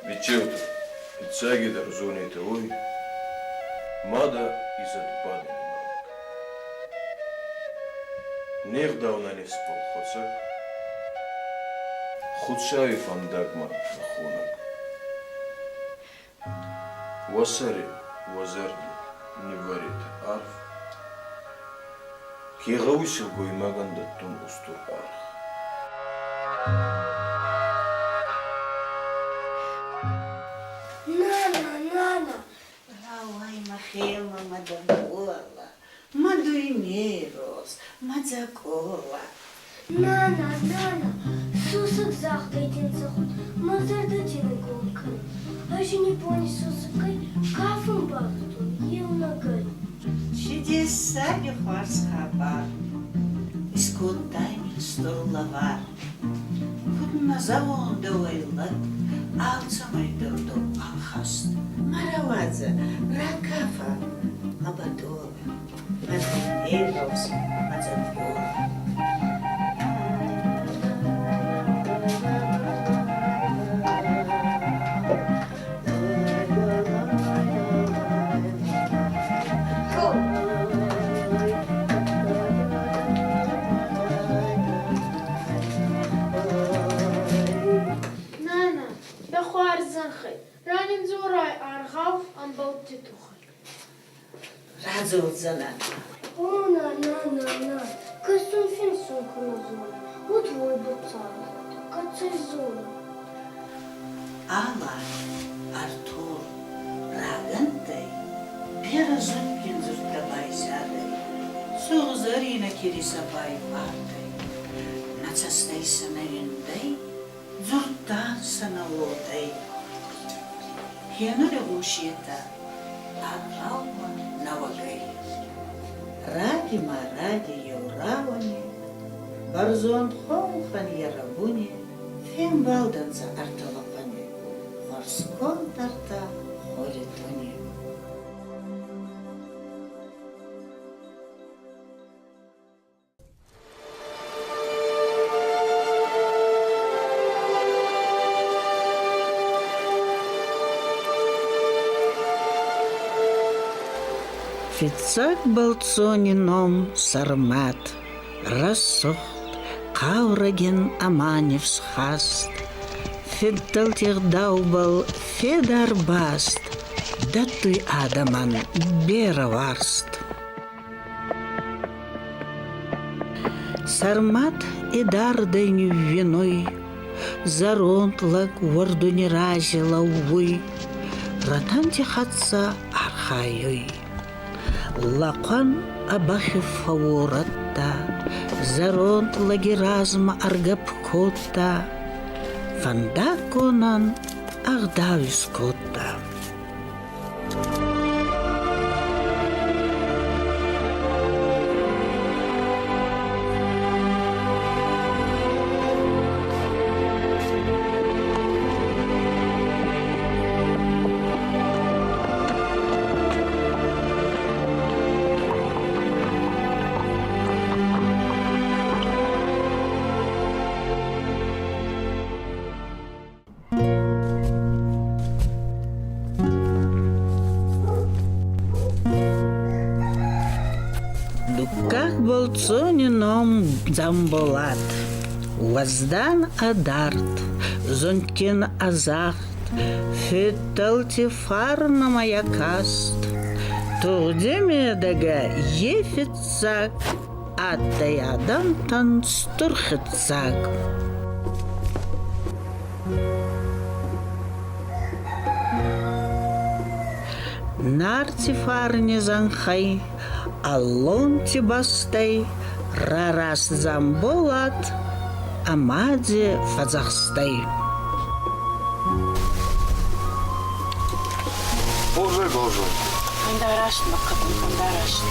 Биччеутӕ, фиццагидӕр зонетӕ уой, мадӕ изӕдбадӕни малӕг. Не гъдау нӕ нифсбӕл хуӕцӕг, Хуцауи фӕндагмӕ нӕ хонӕг. Уӕ сӕри, уӕ зӕрди ниввӕретӕ арф, Ке гъӕуй силгоймагӕн дӕттун устур аргъ. Нана, нана! Рауай мӕхемӕ, мӕ дӕргъула, мӕ дуйней рохс, мӕ дзӕкъола. Нана, нана, сусӕг загъдӕй дин зӕгъун, мӕ зӕрдӕ дин игон кӕнун. Ӕз ин ибони сусӕггай кафун базудтон еунӕгӕй. Чи дессаги хуарз хабар, Искодтай мин стур лӕвар. Куд нӕ зӕгъон дӕуӕй лӕг, алцӕмӕй дӕр дӕу ӕнхӕст. Ма рауадзӕ, ракафӕ, мӕ бӕдолӕ, мӕ дуйней рохс, мӕ дзӕкъолӕ. Нана, дӕ хуарзӕнхӕй, ранин дзорай аргъау ӕмбӕлтти туххӕй. Радзордзӕнӕн. О, нана, нана, кӕсун финсун ку нӕ зонун, уӕд уой бацагъд, кӕцӕй зонун? Алла, Артур, рагӕнттӕй берӕ зундгин дзурдтӕ байзадӕй, сугъзӕрийнӕ кирисӕ байвардӕй, нӕ цӕстӕй сӕ нӕ уиндӕй, дзурдтан сӕ нӕ уодӕй. Хенури гъосетӕ аргъаумӕ нӕуӕгӕй. Раги ма раги еу рауӕни, бӕрзонд хонхӕн е рӕбуни фембалдӕнцӕ ӕртӕ лӕхъуӕни, хуӕрзконд ӕртӕ хори туни. Фиццаг бӕлццони ном Сӕрмӕт, рӕсугъд, хъаурӕгин ӕма нифсхаст, фиддӕлти гъдаубӕл федар баст, дӕттуй адӕмӕн берӕ уарзт. Сӕрмӕт идардӕй ниууинуй, зӕронд лӕг уӕрдуни рази лӕууй, рӕтӕнти хӕццӕ архайуй. Лӕхъуӕн ӕ бӕхи фӕуорӕдта, зӕронд лӕги размӕ ӕргӕпп кодта, фӕндаггонӕн ӕгъдау искодта. Дуккаг бӕлццони ном Дзамболат. Уӕздан ӕдард, зундгин ӕзагъд, фиддӕлти фарнӕмӕ йӕ каст. Тугъди медӕгӕ е фиццаг адтӕй адӕмтӕн стур хеццаг. Нарти фарни зӕнхӕй, аллонти бӕстӕй рараст Дзамболат ӕма дзе фӕдзӕхстӕй. Боже, Боже! Фӕндараст, мӕ хъӕбул, фӕндараст.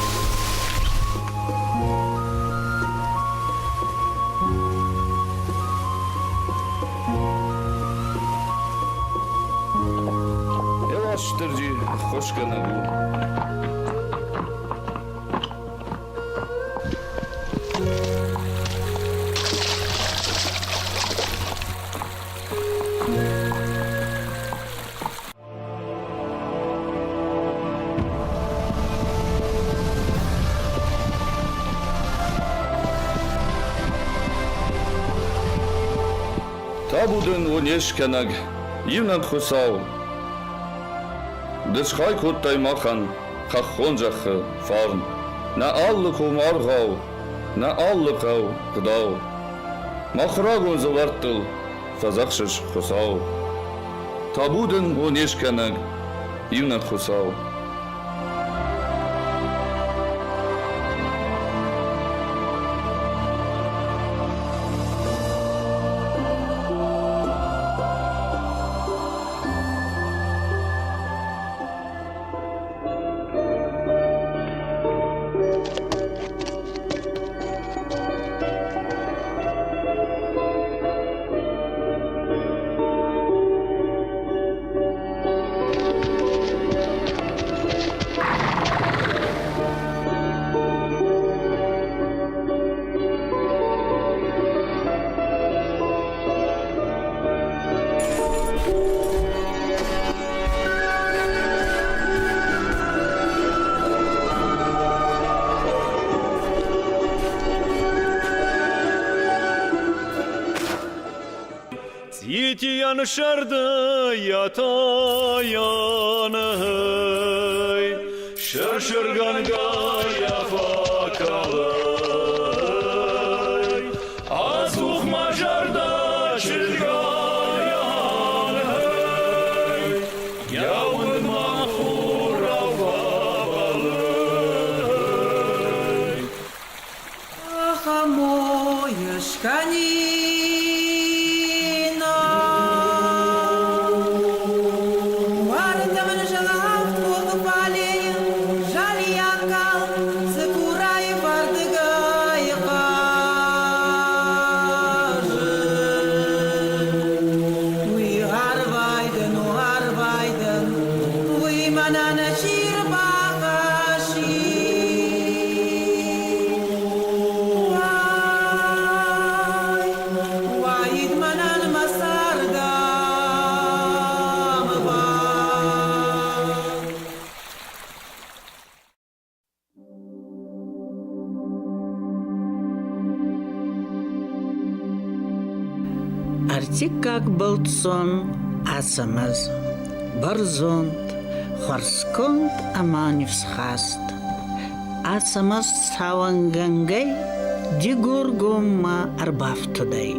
Уастырджи ӕххуысгӕнӕг у. Табу дын, о не скӕнӕг, иунӕг Хуыцау! Ды схай кодтай махӕн хӕххон зӕххы фарн, нӕ алы ком аргъау, нӕ алы хъӕу гъдау. Мах рагон дзылӕрттыл фӕдзӕхсыс Хуыцау. Табу дын, о не скӕнӕг, иунӕг Хуыцау! Цъитийӕн сӕрды йӕ тайӕнӕй сыр-сыргӕнгӕйӕ фӕкӕлы. Ӕдзух мӕ зӕрдӕ чызгайӕн, йӕ уындмӕ хурау фӕбӕллы. Ӕртиккаг бӕлццон Ацӕмӕз, бӕрзонд, хуӕрзконд ӕма нифсхаст. Ацӕмӕз цауӕнгӕнгӕй Дигоргоммӕ ӕрбафтудӕй.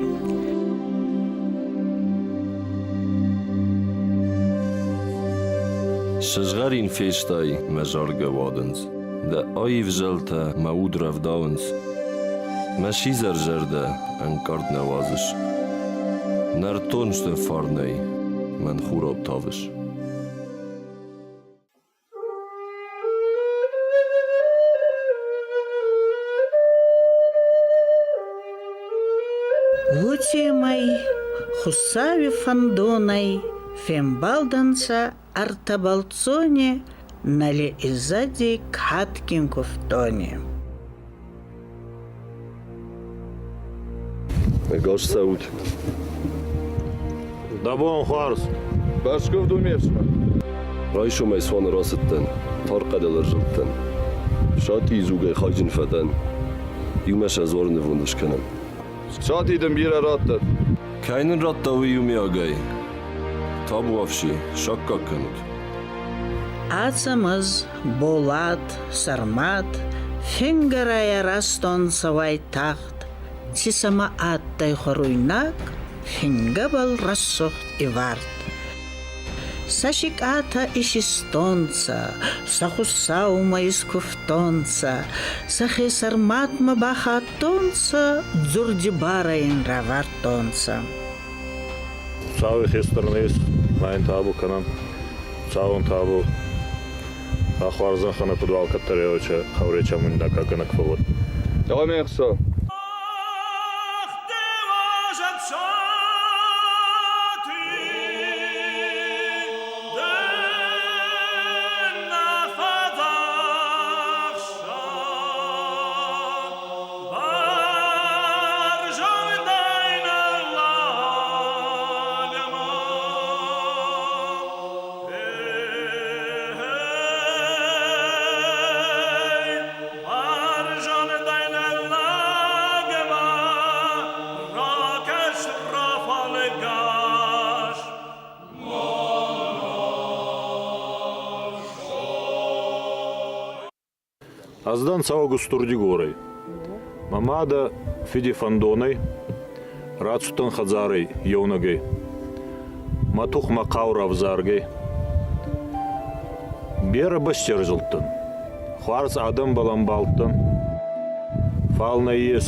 Сызгъӕрин фестай мӕ заргӕ уадындз, Дӕ аив зӕлтӕ мӕ уд рӕвдауынц. Мӕ сидзӕр зӕрдӕ ӕнкъард нӕ уадзыс, Нӕртон сты фарнӕй мӕн хурау тавыс. Уотемӕй Хуцауи фӕндонӕй фембалдӕнцӕ ӕртӕ бӕлццони Нӕли изӕди кадгин кувдони. Ӕгас цӕут. Дӕ бон хуарз. Бӕскуывд у ме фсымӕр. Райсомӕй цуаны рацыдтӕн, тар хъӕдыл ӕрзылдтӕн. Сатийы дзугӕй хайджын фӕдӕн. Иумӕ сӕ дзуары нывонд скӕнӕм. Сати дын бирӕ раттӕд. Кӕй нын радта, уый иумиагӕй. Табуафси, саккаг кӕнут. Ацӕмӕз, Болат, Сӕрмӕт фингӕрӕй арӕзтонцӕ уайтагъд, ци сӕмӕ адтӕй хуӕруйнаг, фингӕбӕл рӕсугъд ивард. Сӕ сикъатӕ исистонцӕ, сӕ Хуцаумӕ искувтонцӕ, сӕхе Сӕрмӕтмӕ бахаттонцӕ, дзурди барӕ ин равардтонцӕ. Хуцауи хестӕр нес, ма ин табу кӕнӕн. Хуцауӕн табу. А хуарзӕнхӕ куд алкӕддӕр еуче хӕвречӕ мундакаггӕнӕг фӕууӕд. Давай ме Ӕз дӕн цӕуӕг Устур-Дигорӕй. Мӕ мадӕ фиди фӕндонӕй рацудтӕн хӕдзарӕй еунӕгӕй. Мӕ тух мӕ хъаурӕ ӕвзаргӕй. Берӕ бӕсти ӕрзилдтӕн. Хуарз адӕмбӕл ӕмбалдтӕн. Фал нӕййес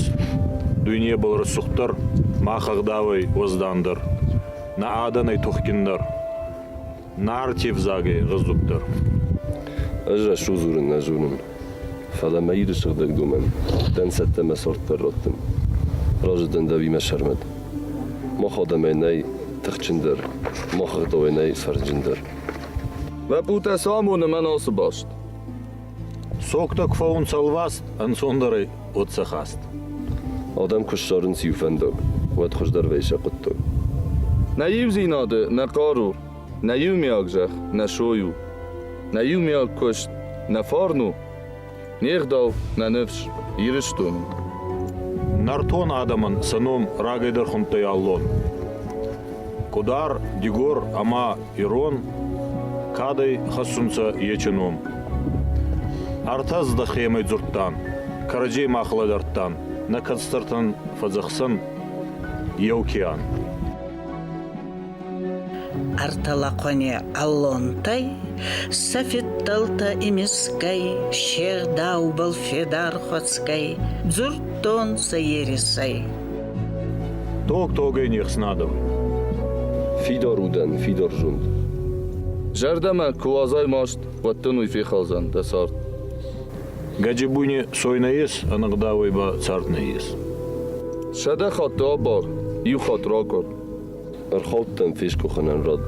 дуйнебӕл рӕсугъддӕр, мах ӕгъдауӕй уӕздандӕр, нӕ адӕнӕй тухгиндӕр, Нарти взагӕй гъӕздугдӕр. Ӕз рӕсугъд дзурын нӕ зонын, фӕлӕ мӕ Иры сыгъдӕг домӕн дӕнцӕттӕ мӕ цорддӕр раттын. Разы дӕн дӕуимӕ, Сӕрмӕт. Мах адӕмӕй нӕй тыхджындӕр, мах ӕгъдауӕй нӕй фӕрнджындӕр. Лӕппутӕ цы амоны мӕн ацы баст? Согтӕ куы фӕуынц ӕлвӕст, ӕнцондӕрӕй уӕд сӕ хаст. Адӕм куы ссарынц иу фӕндаг, уӕд хуыздӕр вӕййы сӕ хъуыддаг. Нӕ иудзинады нӕ хъару, нӕ иумиаг зӕхх нӕ сой у. Нӕ иумиаг куыст нӕ фарн у, не гъдау, нӕ ныфс Ирыстон у. Нӕртон адӕмӕн сӕ ном рагӕй дӕр хуындтӕй аллон. Къудар, Дигор ӕма Ирон кадӕй хӕссунцӕ ечи ном. Ӕртӕ здӕхемӕй дзурдтан, кӕрӕдзей мах лӕдӕрдтан, нӕ кӕстӕртӕн фӕдзӕхсӕн еу ке ан. Ӕртӕ лӕхъуӕни аллонтӕй сӕ фидтӕлтӕ имисгӕй, се гъдаубӕл федар хуӕцгӕй, дзурдтонцӕ ерисӕй. Тог тогӕй не хснадӕуй. Фидар удӕн фидар зунд. Зӕрдӕмӕ ку уадзай маст, уӕд дын уый фехалдзӕн дӕ цард. Гӕджибуйни сой нӕййес, ӕнӕгъдауӕй ба цард нӕййес. Сӕдӕ хатты абар, иу хатт ракур. Ӕрхаудтӕн фескъуыхынӕн рад.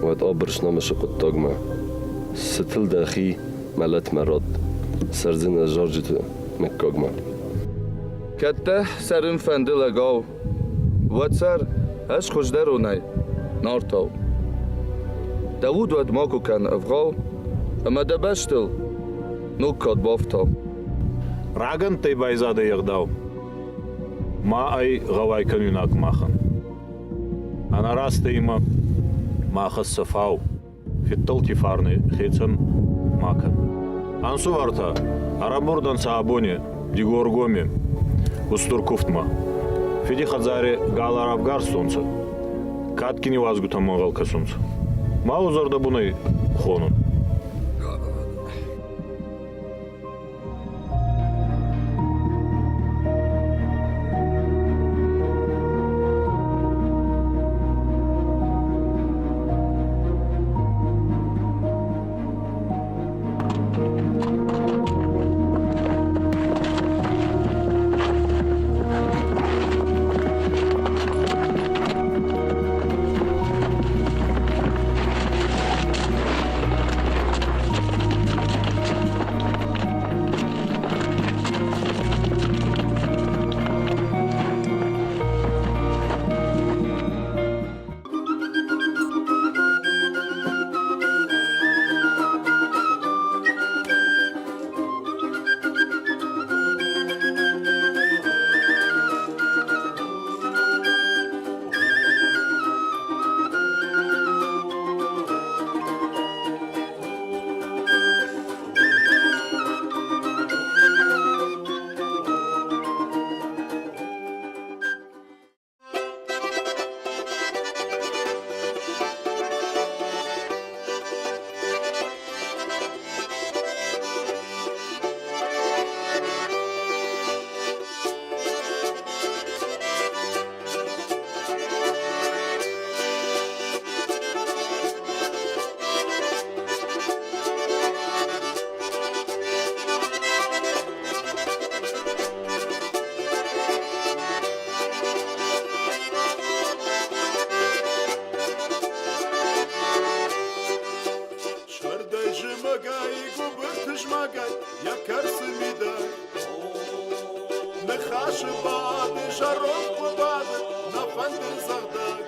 Уӕд абырс намысы хъуыддагмӕ. Цытыл дӕхи мӕлӕтмӕ ратт, цӕрдзынӕ зарджыты мыггагмӕ. Кӕд дӕ цӕрын фӕнды лӕгау, уӕд цӕр ӕз хуыздӕронӕй, Нартау. Дӕ уд уӕд макуы кӕн ӕвгъау, ӕмӕ дӕ бӕстыл ног кад бафтау. Рагӕнттӕй байзадӕй ӕгъдау. Ма ӕй гъӕуай кӕнуйнаг махӕн. Ӕнӕрастӕй имӕ ма хӕссӕ фау, фидтӕлти фарнӕй хецӕн ма кӕн. Ӕнсувӕртӕ ӕрӕмбурд ӕнцӕ абони Дигоргоми устур кувдмӕ. Фиди хӕдзари гал ӕрӕвгарстонцӕ, кадгин иуазгутӕмӕ ӕнгъӕл кӕсунцӕ. Ма уо зӕрдӕбунӕй хонун. Сӕрдӕй зымӕгӕй гуыбыр тызмӕгӕй йӕ кӕрцы мидӕг Ныхасы бады зӕронд хъуыбады нӕ фӕндырдзӕгъдӕг.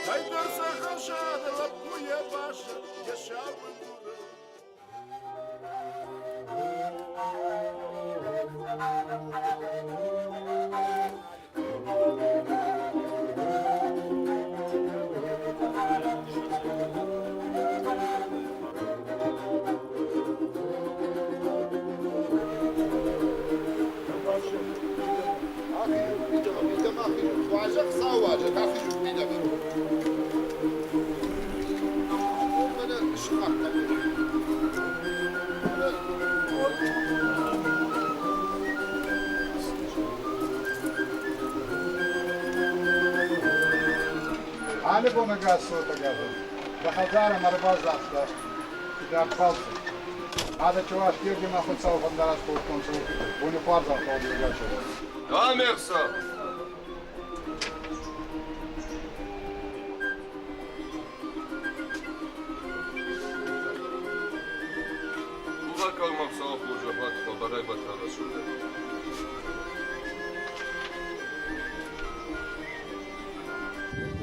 Кӕйдӕр зӕгъӕзады лӕппу йӕ баззад йӕ сауы дурыл. Алы бон ӕгас цотӕгӕрон дӕ хӕдзарӕмӕ ӕрбаздӕхтӕ идард балци. Адӕ Чувашгергимӕ Хуцау фӕндараст кодтонцӕ бони хуарзӕнхӕ уодӕгасӕй. Амехса! Кувӕггагмӕ Хуыцауы хорзӕх уӕд, хабарӕй батарасудӕ.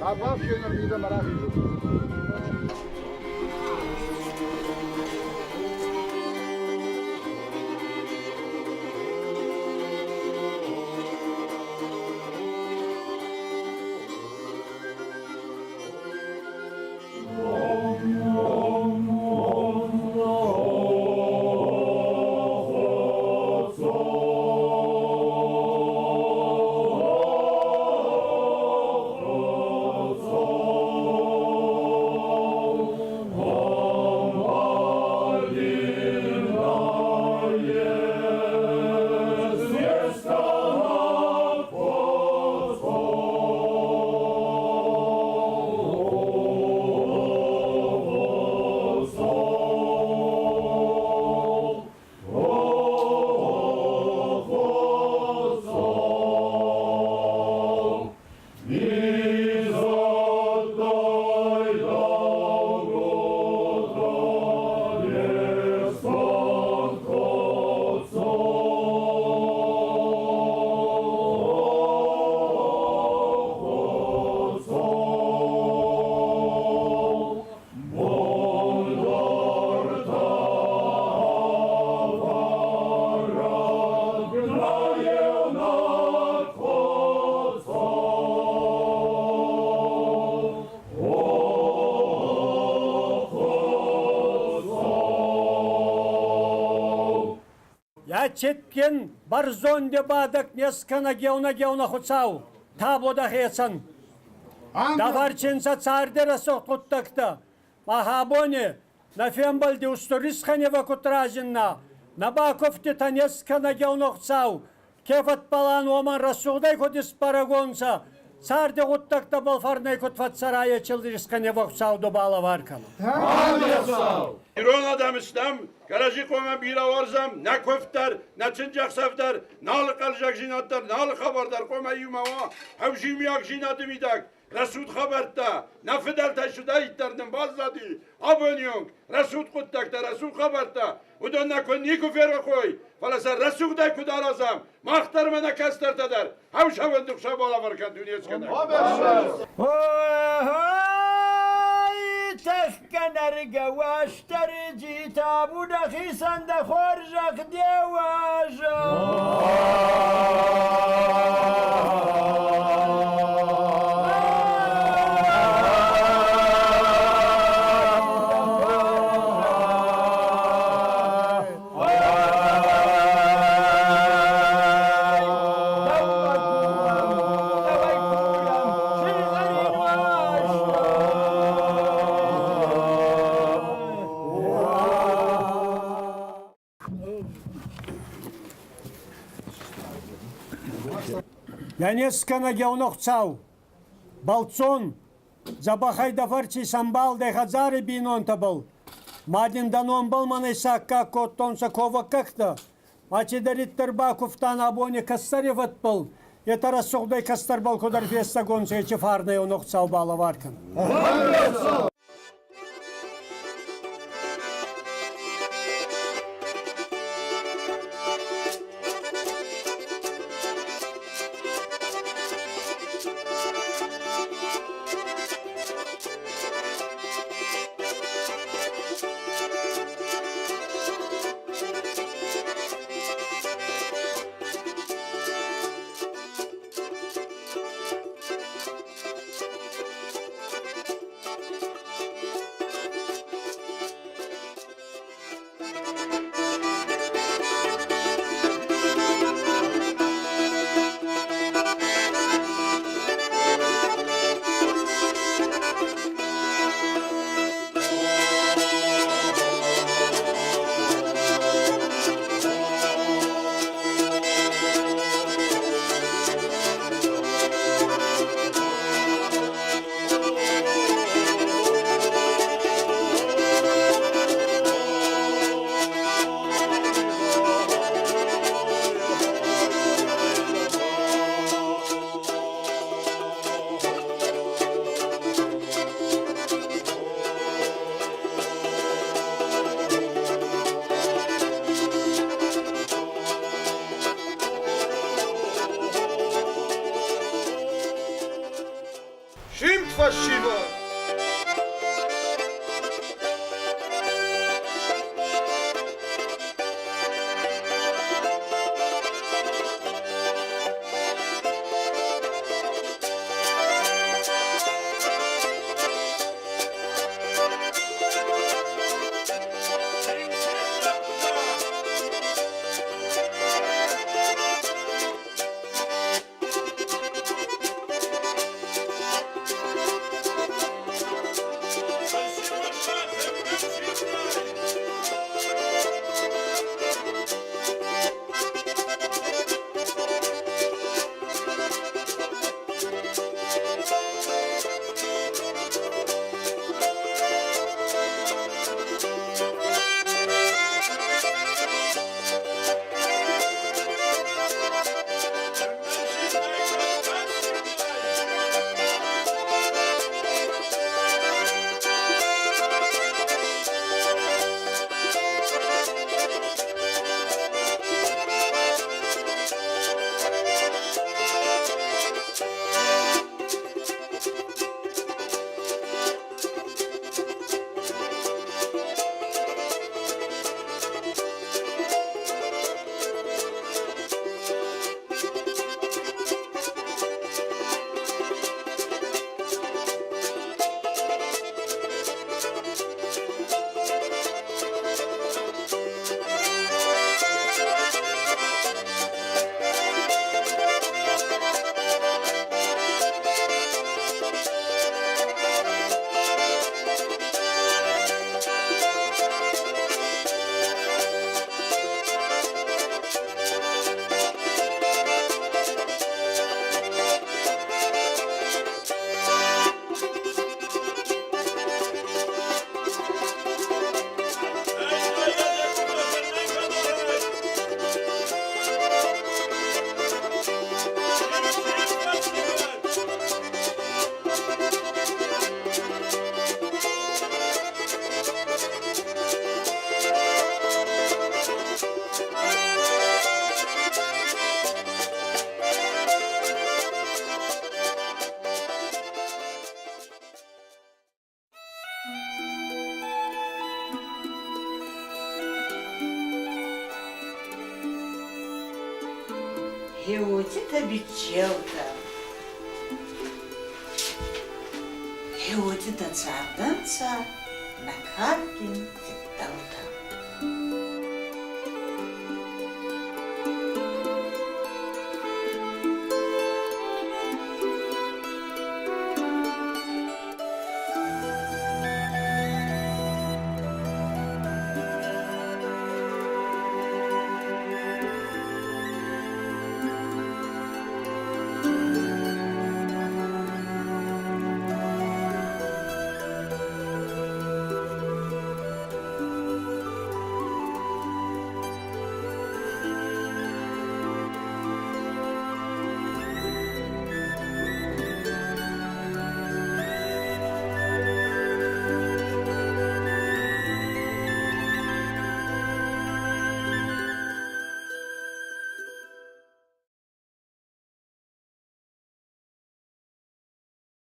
Абафсенӕр мидӕмӕ рахизут. Йӕ бӕрзонды бадӕг не скӕнӕг еунӕг еунӕ Хуцау, табу дӕхецӕн. Дӕ царды рӕсугъд гъуддӕгтӕ. Мах абони нӕ фембӕлди устур исхӕневӕ куд разинна, нӕ бакуфтитӕ не скӕнӕг еунӕг Хуцау, ке фӕдбӕлӕн уомӕн рӕсугъдӕй куд исбӕрӕгонцӕ, царды гъуддӕгтӕбӕл фӕрнӕй куд фӕццӕра, ечил исхӕневӕ Хуцау дубалӕвар кӕнӕ. Ирон адӕм стӕм, кӕрӕдзи хъуамӕ бирӕ уарзӕм, нӕ куывд дӕр, нӕ чындзӕхсӕв дӕр, нӕ алы хъӕлдзӕгдзинад дӕр, нӕ алы хабар дӕр хъуамӕ иумӕ уа, ӕвзиумиагдзинады мидӕг, рӕсугъд хабӕрттӕ, нӕ фыдӕлтӕй цыдӕриддӕр нын баззади, абоны онг рӕсугъд хъуыддӕгтӕ, рӕсугъд хабӕрттӕ, уыдон нӕ куы никуы ферох уой, фӕлӕ сӕ рӕсугъдӕй куыд аразӕм, мах дӕр ӕмӕ нӕ кӕстӕртӕ дӕр, ӕвзӕвӕнды Хуыцау балӕвар кӕн Дунескӕнӕг. Тӕхгӕнӕргӕ уастӕрджи табу дӕхицӕн дӕ хорзӕх де уазӕг. Йӕ не скӕнӕг еунӕг Хуцау, бӕлццон, дзӕбӕхӕй дӕ фӕрци сӕмбалдӕй хӕдзари бийнонтӕбӕл. Ма дин дӕ номбӕл мӕнӕй саккаг кодтонцӕ ковӕггӕгтӕ. Ма цидӕриддӕр бакувтан абони кӕстӕри фӕдбӕл, етӕ рӕсугъдӕй кӕстӕрбӕл куд ӕрфестӕгонцӕ, ечи фарнӕ еунӕг Хуцау балӕвар кӕнӕ. Симд фӕсивӕд! Гьеуотитӕ биччеутӕ, гьеуотитӕ цардӕнцӕ нӕ кадгин фиддӕлтӕ.